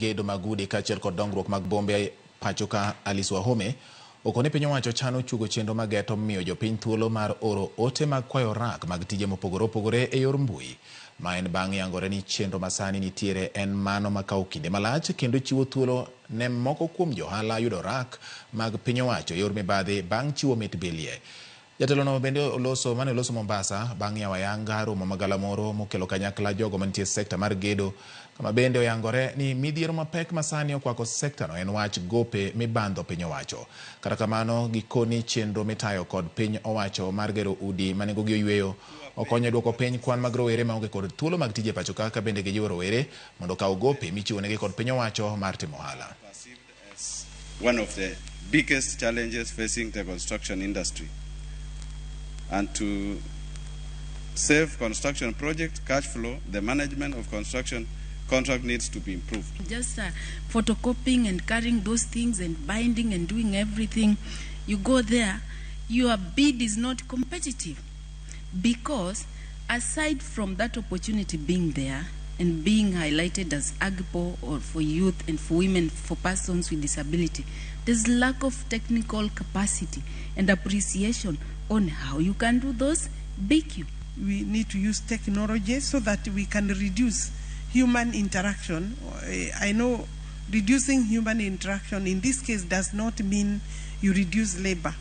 Gedo mag udi kaachiel kod dongruok mag bombe pacho ka, Alice Wahome, okoni piny owacho chano chugo chenro mageto miyo jopiny thuolo mar oro ote mag kwayo rak mag tije mopogore opogore e yor mbui. Ma en bang' yangore ni chenro masani nitiere en mano makawo kinde malach kendo chiwo thuolo ne moko kuom johala yudo rak mag piny owacho e yor mibadhi bang' chiwo mit bilie. Jatelono bende oloso mane oloso Mombasa bang' yawo ayanga romo magalamoro mokelo kanyakla jogo mantie e sekta mar gedo, kama bende oyangore ni midhiero mapek masani okwako sektano en wach gope mibandho piny owacho. Kata kamano, gikoni chenro mitayo kod piny owacho mar gero udi ma nengogi oyweyo okonyo e duoko piny kwan mag rowere maonge kod thuolo mag tije pacho ka, ka bende gijiwo rowere mondo okaw gope michiwonegi kod piny owacho mar timo ohala. One of the biggest challenges facing the construction industry. And to save construction project cash flow, the management of construction contract needs to be improved. Just photocopying and carrying those things and binding and doing everything. You go there, your bid is not competitive because, aside from that opportunity being there and being highlighted as AGPO or for youth and for women, for persons with disability, there's lack of technical capacity and appreciation on how you can do those BQ. We need to use technology so that we can reduce human interaction. I know reducing human interaction in this case does not mean you reduce labor.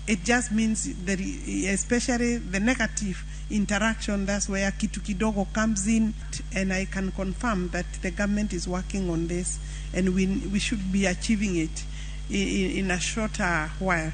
It just means that, especially the negative interaction, that's where Kitu Kidogo comes in. And I can confirm that the government is working on this and we should be achieving it in a shorter while.